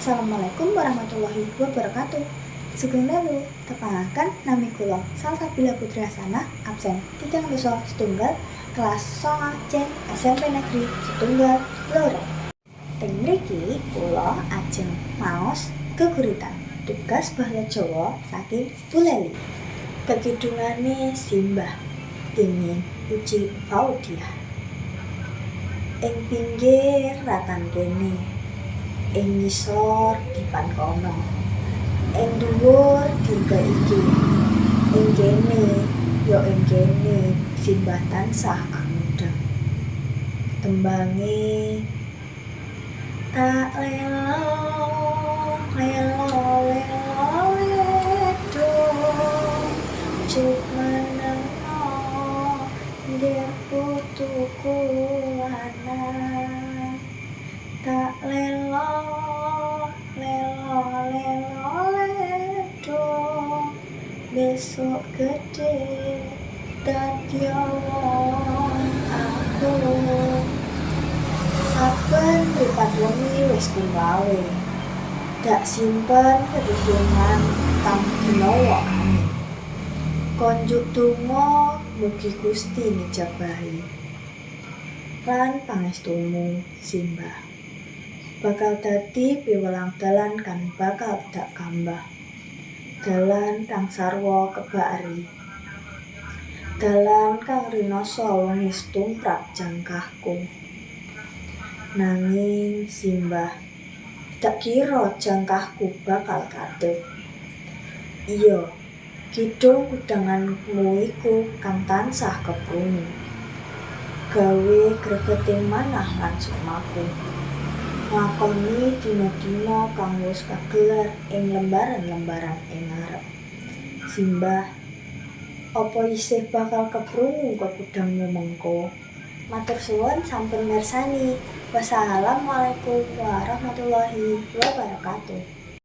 Assalamualaikum warahmatullahi wabarakatuh. Sugeng dalu, tepangaken nami kula Salsabila Putri Hasanah, absen 3 setunggal kelas 9 C SMP Negeri Setunggal Blora. Teng mriki kula ajeng maos geguritan tugas basa Jawa saking Bu Leli. Kekidungane Simbah dening Uci Faudiah. Ing pinggir ratan kene, ing ngisor dipan kono, ing dhuwur dirga iki, ing kene ya ing kene simbah tansah angudang. Tembange tak lelo lelo lelo ledo juk menengo ngger putuku lanang, tak lelo lelo lelo ledo besok gede dadi wong aku. Saben mripat wengi wis kumlawe, dak simpen kekidungan kang ginawa kami. Konjuk donga mugi Gusti ngijabahi. Lan pangestumu, Simbah, bakal dadi piwelang dalan kang bakal dak kambah. Dalan kang sarwa kebak eri. Dalan kang rinasa wengi tumrap jangkahku. Nanging Simbah, dak kira jangkahku bakal katut. Iya, kidung kudanganmu iku kang tansah keprungu. Gawe gregeting manah lan sukmaku. Nglakoni dina-dina kang wus kagelar ing lembaran-lembaran ing ngarep. Simbah, apa isih bakal keprungu kekudangmu mengko? Matur suwun sampun mirsani. Wassalamualaikum warahmatullahi wabarakatuh.